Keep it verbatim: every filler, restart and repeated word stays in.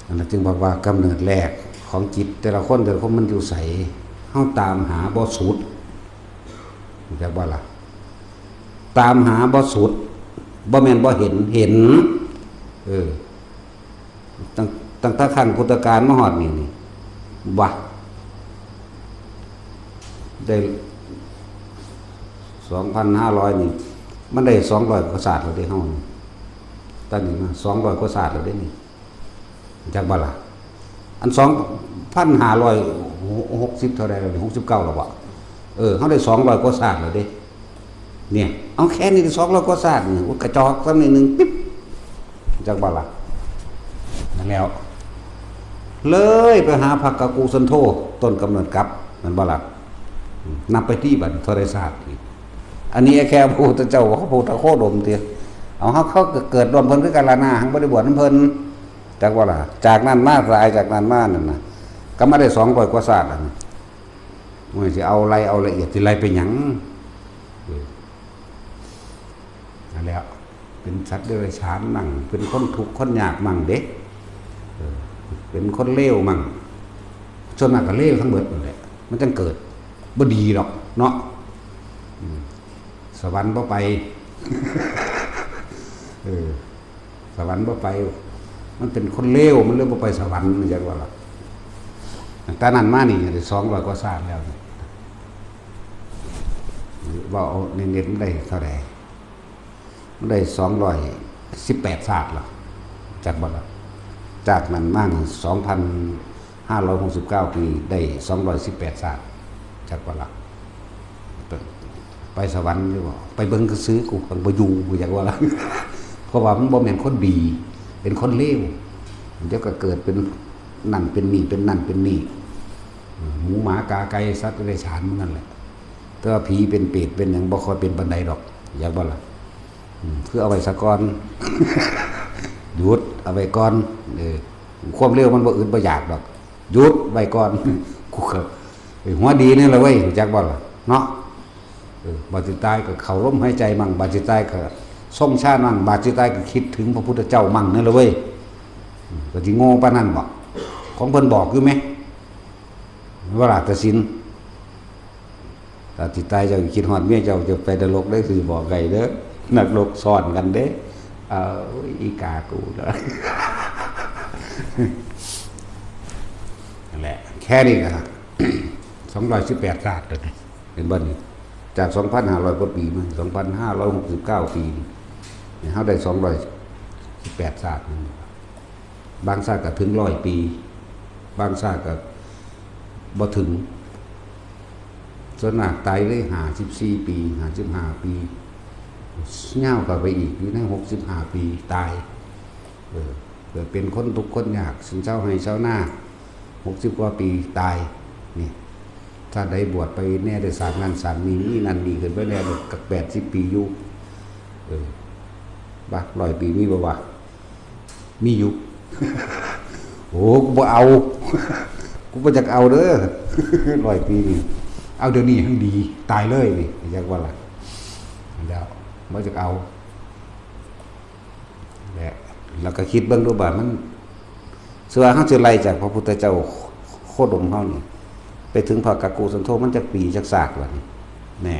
อันนั้นจึงบอกว่ากำเนิดแรกของจิตแต่ละคนแต่ละคนมันอยู่ไส เฮาตามหาบ่สุด รู้จักบ่ล่ะ ตามหาบ่สุด บ่แม่นบ่เห็น เห็น เออ ตั้ง ตั้งแต่ครั้งพุทธกาลมาฮอดนี่นี่ บ่ ได้ สองพันห้าร้อย นี่ มันได้ สองร้อย กว่าศาสตร์แล้วเด้ เฮานี่ ตอนนี้มา สองร้อย กว่าศาสตร์แล้วเด้นี่ จักบ่ล่ะ อัน สองพันห้าร้อยหกสิบ เท่าใดแล้วนี่ หกสิบเก้า แล้วบ่ เออ เฮาได้ สองร้อย กว่าศาสตร์แล้วเด้ เนี่ย เอาแค่นี้ได้ สองร้อย กว่าศาสตร์นี่ โอ้ย กระจอกส่ำนี้หนึ่ง ปิ๊บ จักบ่ล่ะ นั่นแล้ว เลยไปหาพระกะกุสันโธ ต้นกำเนิดกลับ แม่นบ่ล่ะ อืม นับไปติบัดนี้ เท่าใดศาสตร์นี่ อันนี้แค่พระพุทธเจ้า พระพุทธโคดมติ เอา เฮา เฮาก็เกิดร่วมเพิ่นคือกันล่ะนะ หั้งบ่ได้บวชนำเพิ่น จักบ่ล่ะ จากนั้นมา ตายจากนั้นมานั่นน่ะ ก็มาได้ สองร้อย กว่าศาสตร์แล้วนี่ โอ้ย สิเอาไล่ เอาละเอียด สิไล่ไปหยัง เออ นั่นแหละ เป็นสัตว์เดรัจฉานมั่ง เป็นคนทุกข์คนยากมั่งเด้ เออ เป็นคนเลวมั่ง ส่วนมากก็เลวทั้งเบิดนั่นแหละ มันจั่งเกิด บ่ดีดอกเนาะ อืม สวรรค์บ่ไป เออ สวรรค์บ่ไป มันเป็นคนเลว มันเลยบ่ไปสวรรค์ จักว่าล่ะ แต่นั้นมานี่ได้ สองร้อย กว่าศาสตร์แล้วนี่ เว้าเอาเน้นๆ มันได้เท่าใด มันได้ สองร้อยสิบแปด ศาสตร์ล่ะ จักบ่ล่ะ จากนั้นมานี่ สองพันห้าร้อยหกสิบเก้า ปี ได้ สองร้อยสิบแปด ศาสตร์ จักบ่ล่ะ ไปสวรรค์หรือบ่ ไปเบิ่งซื่อๆ กูก็บ่อยู่ กูอยากว่าล่ะ เพราะว่ามันบ่แม่นคนดี เป็นคนเลว เดี๋ยวก็เกิดเป็นนั่นเป็นนี่ เป็นนั่นเป็นนี่ หมูหมากาไก่สัตว์เดรัจฉานมันนั่นแหละ แต่ว่าผีเป็นเปรตเป็นหยังบ่ค่อยเป็นปานใดดอก อยากบ่ล่ะ อืม คือเอาไว้ซะก่อน หยุด เอาไว้ก่อน เออ ความเลวมันบ่อึดบ่อยากดอก หยุดไว้ก่อน กูก็ เอ้ย หัวดีนี่แหละเว้ย รู้จักบ่ล่ะ เนาะ เออ บาดสิตายก็เข้าลมหายใจมั่ง บาดสิตายก็ทรงฌานมั่ง บาดสิตายก็คิดถึงพระพุทธเจ้ามั่งนั่นแหละเว้ย อืม ก็สิโง่ปานนั้นบ่ ของเพิ่นบอกอยู่แหม เวลาตัดสิน ถ้าสิตายเจ้าคิดฮอดเมียเจ้า เจ้าไปนรกเด้อ สิบอกให้เด้อ นรกซ้อนกันเด้ เอ้ย อีกากูเนาะ นั่นแหละ แค่นี้ก็ สองร้อยสิบแปด ศาสตร์แล้วนี่ เห็นบ่นี่ จาก สองพันห้าร้อย กว่าปีมา สองพันห้าร้อยหกสิบเก้า ปีนี่ เฮาได้ สองร้อยสิบแปด ศาสตร์นี่ บางศาสตร์ก็ถึงร้อยปี บางศาสตร์ก็บ่ถึง ส่วนมากตายเลย ห้าสิบสี่ ปี ห้าสิบห้า ปี ยาวเข้าไปอีก อยู่ใน หกสิบห้า ปี ตาย เออ เกิดเป็นคนทุกข์คนยาก สินเซาไฮ่เซานา หกสิบ กว่าปี ตาย นี่ ถ้าได้บวชไปแน่ ได้สร้างนั่นสร้างนี่ มีนั่นนี่ขึ้นไปแน่ ก็ แปดสิบ ปีอยู่ เออ บ่ ร้อย ปีมีบ่วะ มีอยู่ โอ้ กูบ่เอา กูบ่อยากเอาเด้อ ร้อย ปีนี่ เอาเดี๋ยวนี้แฮ่งดี ตายเลยนี่ อยากว่าล่ะ แล้วบ่อยากเอา และ แล้วก็คิดเบิ่งดูว่ามัน ส่วนเฮาสิไล่จากพระพุทธเจ้าโคดมเฮานี่ ไปถึงพระกะกุสันโธ มันจักปีจักศาสตร์วะนี่ แน่